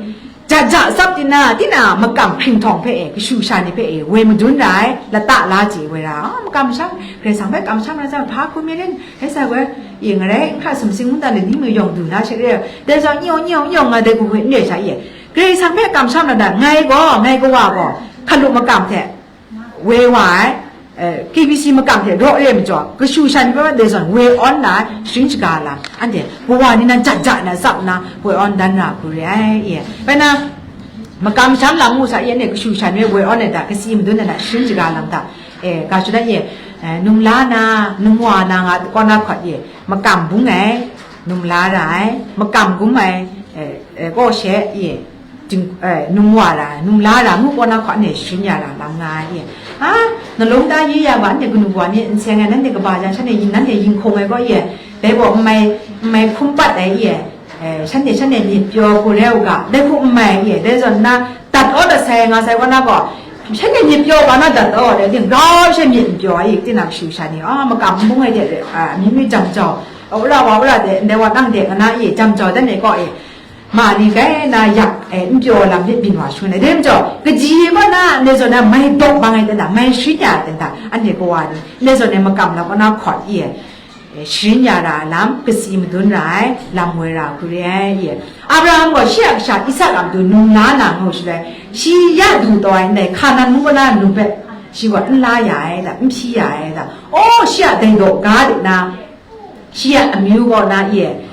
ja ja tsap tina, tina makam hpring htawng hpe e, kashu sha ni hpe e, woi madun ra ai, lata la chye woi ra, a, makam masham, Karai Kasang hpe kam masham rai tsap, hpa hku myit rin, rai sa woi, e, ngarai, n hkra sumsing ngu dan ni mu yawng du na she re, dai zawn, nyawng, nyawng, nyawng nga dai hku hpe n re sha e, Karai Kasang hpe kam masham lam hta, ngai gaw, ngai kawa gaw, hkalu makam hte, woi wa ai, eh, K B C makam hte raw re ai majaw, kashu sha ni hpe dai zawn woi awn na ai, sharin shaga lam, anhte kawa ni nan jat ja na tsap nna woi awn dan ra hku re ai, e. Bai na, makam masham lam ngu sa, e, anhte kashu sha ni hpe woi awn ai hta, kasi madun ai hta, sharin shaga lam hta, e, ga shut ai, e, eh, num la na, num wa na nga kaw na hkawt, e, makam bung ai, num la ra ai, makam gum ai, eh, eh, kaw she, e, jing, eh, num wa ra, num la ra ngu kaw na hkawt anhte sharin ya ra lam nga ai, e. A, nalawng ta ye ya ga, anhte kanu wa ni n seng ai, nanhte kaba jan shanhte yin, nanhte yin hkawng ai gaw, e, dai gaw n mai, n mai hkum pat ai, e, eh, shanhte, shanhte myit pyaw hku rai u ga, dai hku n mai, e, dai zawn na, dat aw dat sai nga sai kaw na gaw, shanhte myit pyaw ga na dat aw, dai ting grau she myit n pyaw ai, e, tinang shu sha ni, a, makam n bung ai hte, a, amyu myu jam jau, a, wora wa wora de, ndai wa nang de nga na, e, jam jau dan ai gaw, e, ma ni gai na yak, e, n pyaw lam hte byin wa shangun ai. Dai majaw, kaji kaw na, ndai zawn na mai daw bang ai ten hta, mai sharin ya ai ten hta, anhte kawa ni, ndai zawn na makam lam kaw na hkawt i, e, sharin ya ra ai lam, kasi madun ra ai, lam woi ra hku re ai, e. Abraham gaw shi a kasha Isak a matu num la na nga shaloi, shi ya du taw ai ndai Hkanan mung kaw na num hpe, shi gaw n la ya ai da, n hpyi ya ai da. Aw, shi a dai daw ga de na, shi a amyu kaw na, e,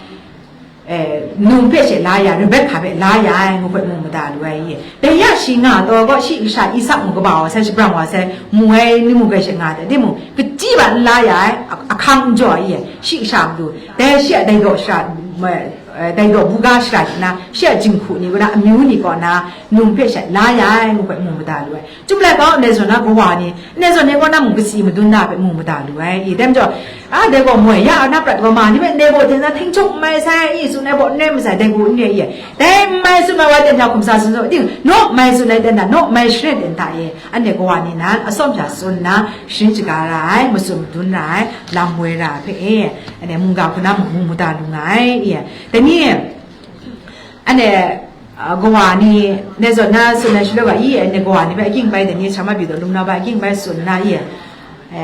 eh, num hpe she la ya, Rebekha hpe la ya ai, ngu hpe mu mada lu ai, e. Dai ya shi nga taw gaw, shi kasha Isak mung kaba wa sai, shabrang wa sai, mu ai ni mung hpe she nga ai, timung, kachyi ban n la ya ai, a-, ahkang n jaw ai, e, shi kasha matu, dai shi a dai daw shara, ma, dai daw buga shara hte na, shi a jinghku ni kaw na, amyu ni kaw na, num hpe sha la ya ai, ngu hpe mu mada lu ai. Chyum laika, ndai zawn na kawa ni, ndai zawn ni kaw na mung kasi madun da hpe mu mada lu ai. I, dai majaw, a, dai gaw moi ya, a na prat gaw ma ni hpe, ndai gaw hte na htingchuk n mai sai, i, tsun ai baw n rai masai, dai gaw n rai i, dai n mai tsun ai wa ten hta hkum sa tsun saw, ting, naw mai tsun ai ten hta, naw mai sharen ten hta e, anhte kawa ni nan, atsawm sha tsun nna, sharin shaga ra ai, matsun madun ra ai, lam woi ra ai hpe e, anhte mungga hku na mung mu mada lu nga ai, i, dai ni, Anhte, a, kawa ni, ndai zawn na tsun ai shaloi wa, i, anhte kawa ni hpe aking bai dai ni, Shamabyu daw lum na bai aking bai tsun na, i, e,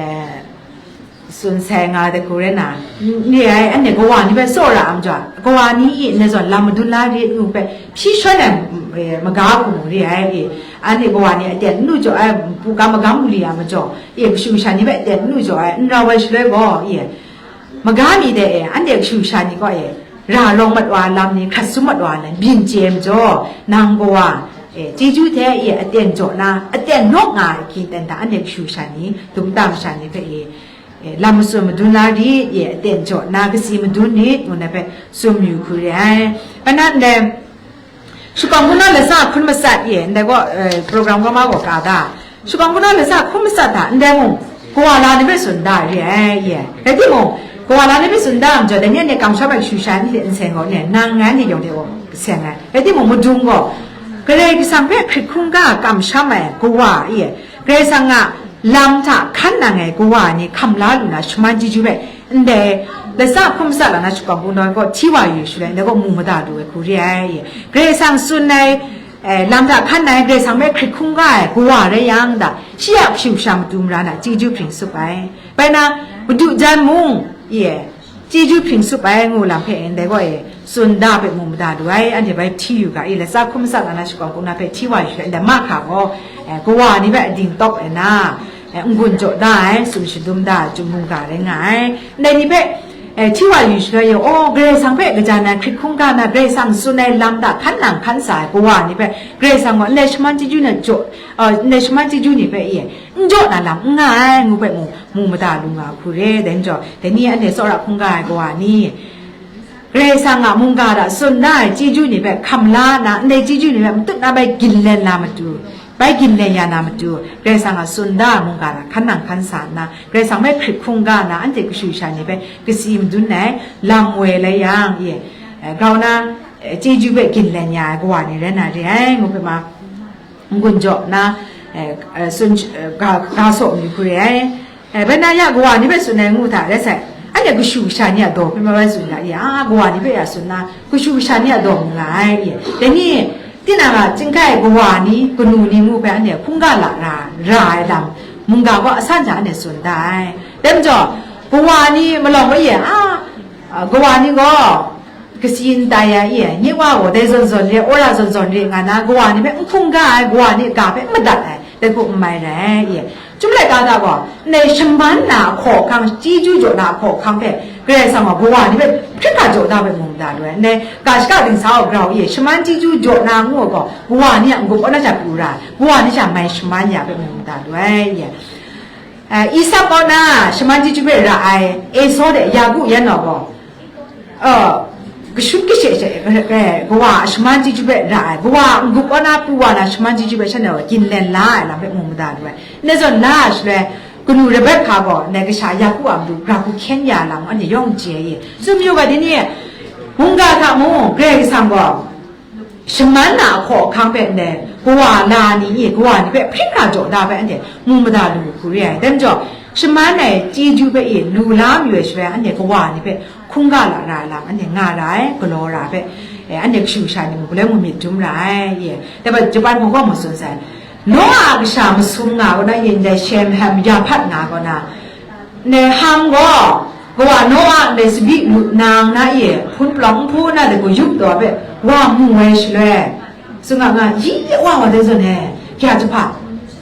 tsun sai nga ai hku rai na, n-, re ai, anhte kawa ni hpe tsawra ai majaw, kawa ni i, ndai zawn lam madun la rit ngu hpe, hpyi shawn ai, e, maga hku mung re ai, i, anhte kawa ni aten n lu jaw ai, hpu ga magam lu li ai majaw, i, kashu kasha ni hpe aten n lu jaw ai, n rau ai shaloi gaw, i, maga mi de e, anhte kashu kasha ni gaw e, ra rawng mat wa ai lam ni, hkrat sum mat wa ai lam, byin chye ai majaw, nang kawa, e, chyeju hte e aten jaw na, aten nawk nga ai ahkying ten hta, anhte kashu kasha ni, dum ta masha ni hpe e, e, lam matsun madun la rit, e, aten jaw na, kasi madun rit, ngu na hpe tsun yu hku re ai. Bai na ndai, Shakawn hpung na latsa hkun matsat e, ndai gaw, eh, program gaw ma gaw ka da. Shakawn hpung na latsa hkun matsat hta, ndai mung, kawa la ni hpe tsun da re ai, ye. Rai timung, kawa la ni hpe tsun da ai majaw, dai ni anhte kamsham ai kashu kasha ni hte nseng gaw, ne, nang ngai ni yawng hte gaw seng ai. Rai timung, madung gaw, Karai Kasang hpe hkrit hkungga kamsham ai kawa, ye. Karai Kasang a lam hta hkan nang ai kawa ni hkam la lu na shaman chyeju hpe, ndai latsa hkun matsat la na shakawn hpung na gaw hti wa yu shaloi, ndai gaw mu mada lu ai hku re ai. Karai Kasang tsun ai, eh, lam hta hkan nang ai, Karai Kasang hpe hkrit hkungga ai kawa rai yang da, shi a kashu kasha matu mara na chyeju hpring tsup ai. Bai na, madu jan mung, ye, chyeju hpring tsup ai ngu lam hpe ndai gaw e, tsun da hpe mu mada lu ai, anhte bai hti yu ga, i, latsa hkun matsat la na shakawn hpung na hpe hti wa yu shaloi, ndai mahka gaw, eh, kawa ni hpe ading tawk ai na, eh, n-gun jaw da ai, tsun shadum da ai, chyum mungga rai nga ai. Ndai ni hpe, eh, hti wa yu shaloi, oh, Karai Kasang hpe kaja na hkrit hkungga na, Karai Kasang tsun ai lam hta hkan nang hkan sa ai kawa ni hpe, Karai Kasang gaw ndai shaman chyeju na jaw, eh, ndai shaman chyeju ni hpe, i, n jaw na lam n nga ai, ngu hpe mu, mu mada lu nga hku re. Dai majaw, dai ni anhte tsawra hkungga ai kawa ni, Karai Kasang a mungga hta tsun da ai chyeju ni hpe hkam la nna, ndai chyeju ni hpe matut na bai ginlen na matu, bai ginlen ya na matu, Karai Kasang a tsun da ai mungga hta hkan nang hkan sa nna, Karai Kasang hpe hkrit hkungga nna, anhte kashu kasha ni hpe kasi madun ai, lam woi lai yang, ye, eh, grau na, eh, chyeju hpe ginlen ya ai kawa ni rai na re ai, ngu hpe ma. N-gun jaw nna, eh, eh, tsun, eh, ga, ga saw mi hku re ai. Eh, bai na ya kawa ni hpe tsun ai ngu hta rai sai, anhte kashu kasha ni a daw hpe ma bai tsun ga, ya, a, kawa ni hpe ya tsun na, kashu kasha ni a daw mu nga ai, ye. Dai ni, tinang a chyingkai kawa ni, kanu ni ngu hpe anhte hkungga la ra, ra ai lam, mungga gaw asan hta anhte tsun da ai. Dai majaw, kawa ni malawng bai ye, a, a, kawa ni gaw, kasi n tai ai, i, nye wa gaw dai zawn zawn re, wora zawn zawn re nga na, kawa ni hpe n hkungga ai, kawa ni ga hpe n madat ai, dai hku n mai rai, i. Chyum laika hta gaw, ndai shaman na ahkaw ahkang, chyeju jaw na ahkaw ahkang hpe, Karai Kasang gaw kawa ni hpe hkrit hkra jaw da hpe mu mada lu ai. Ndai ga shaka dingsa gaw grau, i, shaman chyeju jaw na ngu ai gaw, kawa ni a n-gup kaw na sha pru ra ai, kawa ni sha mai shaman ya hpe mu mada lu ai, i. Eh, Isak kaw na shaman chyeju hpe ra ai, Esau de Yaku yan nau gaw, uh, kashut kashe she, eh, kawa a shaman chyeju hpe ra ai, kawa n-gup kaw na pru wa na shaman chyeju hpe shanhte gaw ginlen la ai lam hpe mu mada lu ai. Ndai zawn la ai shaloi, kanu Rebeka gaw ndai kasha Yaku a matu gara hku hkyen ya ai lam anhte yawng chye ai. Tsun mayu ga, dai ni, mungga hta mung Karai Kasang gaw, shaman na ahkaw ahkang hpe ndai kawa la ni e, kawa ni hpe hpring hkra jaw da hpe anhte mu mada lu hku re ai. Dai majaw, shaman ai chyeju hpe e lu la mayu ai shaloi, anhte kawa ni hpe hkungga la ra ai lam anhte nga ra ai, galaw ra ai hpe, e, anhte kashu kasha ni mung galoi mung myit dum ra ai, e. Dai hpe Japan hpung gaw mu tsun sai, Noa a kasha masum nga kaw na, yin dai Shem, Ham, Yahpat nga kaw na, Ndai Ham gaw, kawa Noa ndai tsabyi lut nang na e, hpun palawng nhpu na de gaw yup taw hpe wa mu ai shaloi, tsun nga nga, yi wa wa de zawn e, kya jahpa,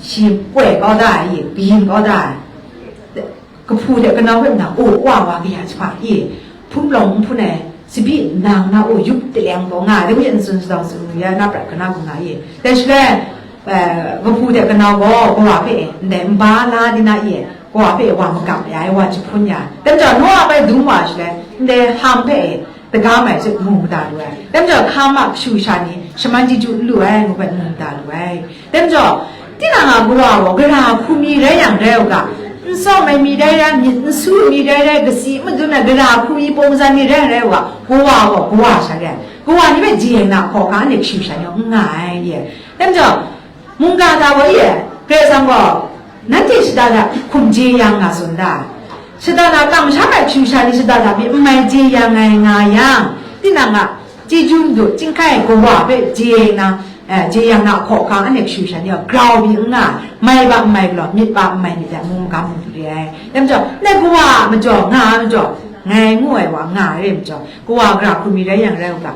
shi koi kau da ai, kayin kau da ai, kahpu de kanau hpe nna, o, wa wa kaya jahpa e, hpun palawng nhpu na e, tsabyi nang na, o, yup teleng taw nga ai, de wi n tsun shadau tsun ya, na prat kana hku nga e, dai shaloi, eh, kahpu de kanau gaw, kawa hpe e, ndai nba la di na e, Kawa hpe wa magap ya ai, wa jahpun ya ai. Dai majaw, Noa bai dum wa shaloi, ndai Ham hpe, Daga mai hte mu mada lu ai. Dai majaw, hka ma kashu kasha ni shaman chyeju n lu ai, ngu hpe mu mada lu ai. Dai majaw, tinang a kawa gaw, gara hku mi rai yang rai u ga, nsawm ai mi rai rai, myit n su ai mi rai rai, kasi madun ai gara hku mi pawng zan ni rai yang rai u ga, kawa gaw, kawa sha rai ai. Kawa ni hpe jeyang na hkawhkam, anhte kashu kasha ni n nga ai, ye. Dai majaw, mungga hta gaw, ye, Karai Kasang gaw, nanhte shada da hkum jeyang nga tsun da. Shada da kamsham ai kashu kasha ni shada da pyi n mai jeyang ai nga yang, tinang a chyeju madu chyinghkai kawa hpe jeyang na, eh, jeyang na hkawhkam, anhte kashu kasha ni gaw grau pyi n nga, mai ba n mai galaw, myit ba n mai myit dai, mung magam mu re ai. Dai majaw, ndai kawa majaw, nga ai majaw, ngai ngu ai wa nga re ai majaw, kawa gara hku mi rai yang rai u ga,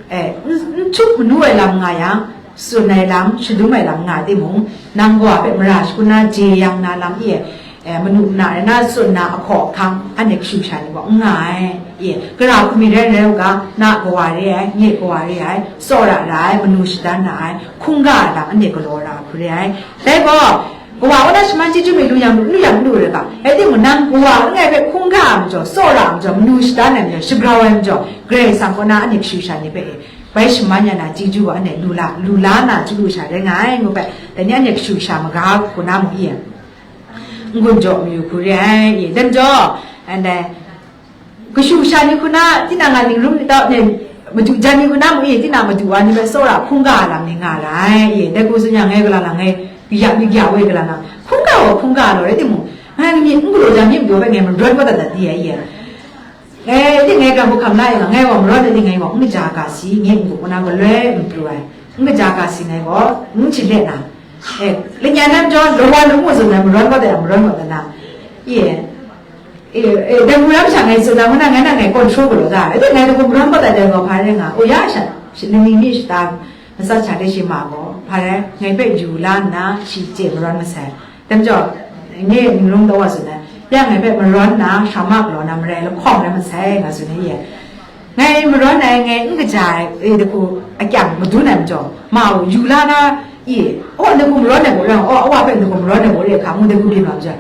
eh, n, n htup manu ai lam nga yang, tsun ai lam, shadum ai lam nga timung, nang kawa hpe mara shagun na jeyang na lam e, eh, manu mana rai na tsun na ahkawhkam, anhte kashu kasha ni gaw n nga ai, e, gara hku mi rai rai u ga, na kawa re ai, nye kawa re ai, tsawra ra ai, manu shadan ra ai, hkungga ai lam anhte galaw ra hku re ai. Dai gaw, kawa kaw na shaman chyeju mi lu yang lu, lu yang lu re ga, rai timung, nang kawa langai hpe hkungga ai majaw, tsawra ai majaw, manu shadan ai majaw, shagrau ai majaw, Karai Kasang kaw na anhte kashu kasha ni hpe e, bai shaman ya na chyeju gaw anhte lu la, lu la na chyalu sha rai nga ai, ngu hpe, dai ni anhte kashu kasha maga hku na mung e, n-gun jaw mayu hku re ai, e, dai majaw, anhte kashu kasha ni hku na, tinang a ningrum ni tau, ne, madu jan ni hku na mung e, tinang madu wa ni hpe tsawra hkungga ai lam ni nga ra ai, e, dai hku tsun yang, ngai gala na, ngai ya mi ya we gala na, hkungga gaw hkungga law, rai timung, ngai myit n galaw jang, myit madu hpe ngai marawn kau dat dat di ai, e. Ngai, ngai gaw hkam la yang, ngai gaw marawn ai, ngai gaw n kaja ga si, ngai n-gu na galoi n pru ai, n kaja ga si ngai gaw n chye let na. E, lanyan na majaw, lawa lamu zawn na, marawn kau dat yang, marawn kau dat na. Ye, e, e, dai hku ram sha ngai tsun na, ngu na, ngai na ngai control galaw da. E, ngai dai hku marawn kau dat yang gaw, hpa rai nga, o ya sha, shi, lani mi shata, matsat sha de shi ma gaw, hpa rai, ngai hpe yu la nna, shi chye marawn masai. Dai majaw, nye ningrum taw wa tsun ai, ya ngai hpe marawn na, sha ma galaw na, marai lahkawng rai masai, nga tsun ai ye. Ngai marawn ai, ngai n kaja ai, e, dai hku akyang madun ai majaw, ma u, yu la na, e, aw, dai hku marawn ai gaw rai, aw, awa hpe dai hku marawn ai gaw re hka, ngu dai hku byin wa majaw,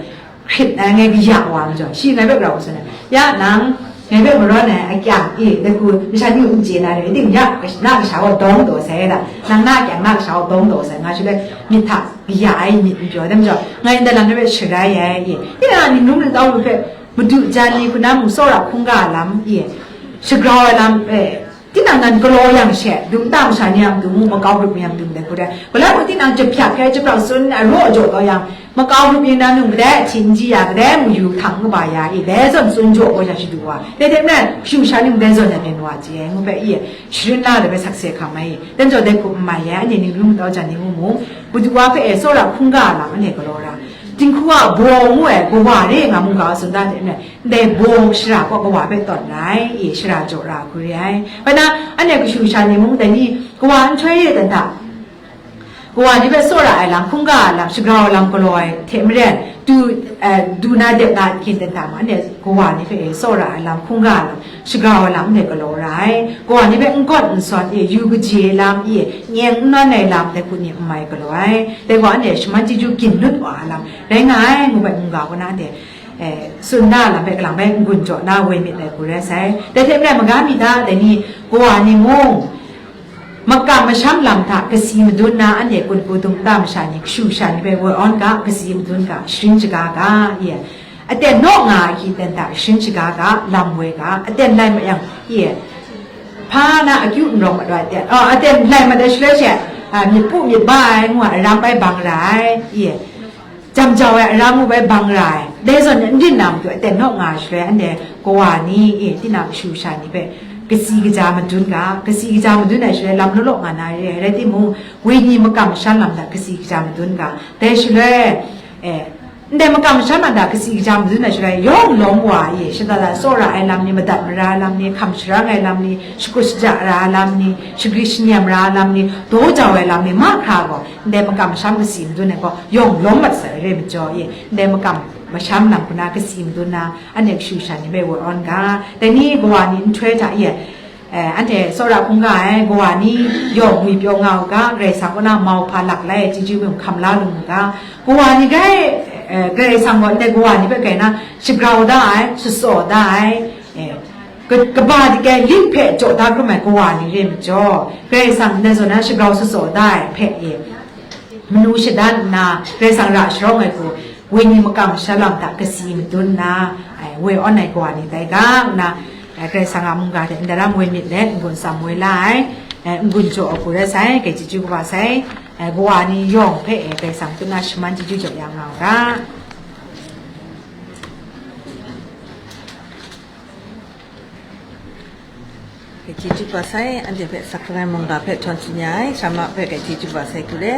hkrit ai, ngai kaya wa majaw, shi ngai hpe grau tsun ai, ya nang, ngai hpe marawn ai akyang, e, dai hku masha ni n chye na re, ting ya, na kasha gaw dawng taw sai da, nang na akyang na kasha gaw dawng taw sai, nga shaloi myit hta kaya ai myit n pyaw, dai majaw, ngai ndai lam ni hpe sharai ai, e, tinang a ningrum ningtau lu hpe, madu jan ni hku na mung tsawra hkungga ai lam, e, shagrau ai lam, e, tinang nan galaw yang she, dum ta masha ni a matu mung, makau grup ni a matu mung dai hku rai, galai mung tinang jahpyak hkrai jahpyak tsun ai raw jaw taw yang, makau grup ni na nung kadai ahti n ji ya, kadai mung yu hkang kaba ya, e, dai zawn tsun jaw gaw ya shadu wa, dai hte maren, kashu kasha ni mung dai zawn ya byin wa chye ai, ngu hpe, e, sharin la ai hpe sakse hkam ai, e, dai majaw dai hku n mai ai, anhte ningrum ningtau jan ni mung mung, madu wa hpe e tsawra hkungga ai lam anhte galaw ra. Dinghku a baw ngu ai kawa re nga mungga tsun da hte maren, ndai baw shara kaw kawa hpe tawn ra ai, e, shara jaw ra hku re ai. Bai na, anhte kashu kasha ni mung dai ni kawa nhtoi re dan hta, kawa ni hpe tsawra ai lam, hkungga ai lam, shagrau ai lam galaw ai hte maren, du, eh, du na dep na hkyin dan hta mung, anhte kawa ni hpe e tsawra ai lam, hkungga ai lam, shagrau ai lam anhte galaw ra ai. Kawa ni hpe n gawt n sawn, e, yu kaji ai lam, e, nyeng n nawn ai lam, dai hku ni n mai galaw ai. Dai gaw anhte shaman chyeju gyin lut wa ai lam rai nga ai, ngu hpe mungga kaw na anhte, e, tsun na lam hpe kalang bai n-gun jaw na woi myit ai hku rai sai. Dai hte maren, maga mi hta, dai ni, kawa ni mung, makam masham lam hta kasi madun na, anhte kunhku dum nta masha ni, kashu kasha ni hpe woi awn ga, kasi madun ga, sharin shaga ga, e, aten naw nga ai hkyi ten hta sharin shaga ga, lam woi ga, aten lai ma yang, e, hpa na akyu n rawng mat wa ai ten, oh, aten lai mat ai shaloi she, a, myit pu myit ba ai, ngu ai aram bai bang ra ai, e, jam jau ai aram ngu bai bang ra ai, dai zawn n rin na matu aten naw nga ai shaloi, anhte kawa ni, e, tinang kashu kasha ni hpe kasi kaja madun ga, kasi kaja madun ai shaloi lam law law nga na re ai, rai timung, wenyi makam masham lam hta kasi kaja madun ga, dai shaloi, e, ndai makam masham lam hta kasi kaja madun ai shaloi, yawng lawm wa e, shada da tsawra ai lam ni, madat mara ai lam ni, hkam sharang ai lam ni, shakut shaja ra ai lam ni, shagri shanyam ra ai lam ni, daw jau ai lam ni, mahkra gaw, ndai makam masham kasi madun ai gaw, yawng lawm mat sai re majaw e, ndai makam masham lam hku na kasi madun na, anhte kashu kasha ni hpe woi awn ga, dai ni kawa ni nhtoi hta e, eh, anhte tsawra hkungga ai kawa ni yawng ngwi pyaw nga u ga, Karai Kasang kaw na mau hpa lak lai ai chyeju mung hkam la lu mu ga, kawa ni gai, eh, Karai Kasang gaw ndai kawa ni hpe gai na shagrau da ai, shatsaw da ai, eh, Kaba dike ling hpe jaw da hkrum ai kawa ni re majaw, Karai Kasang ndai zawn na shagrau shatsaw da ai hpe e, manu shadan nna Karai Kasang ra sharawng ai hku, wenyi makam masha lam hta kasi madun nna, ai, woi awn ai kawa ni tai ga, nna, ai, Karai Kasang a mungga hte ndaram woi myit let, n-gun tsam woi la ai, ai, n-gun jaw ai hku rai sai, kai chyeju kaba sai, ai, kawa ni yawng hpe e, Karai Kasang tsun na shaman chyeju jaw ya nga u ga. Kai chyeju kaba sai, anhte hpe Sacrament mungga hpe htawn tsun ya ai, Sharma hpe kai chyeju kaba sai hku le,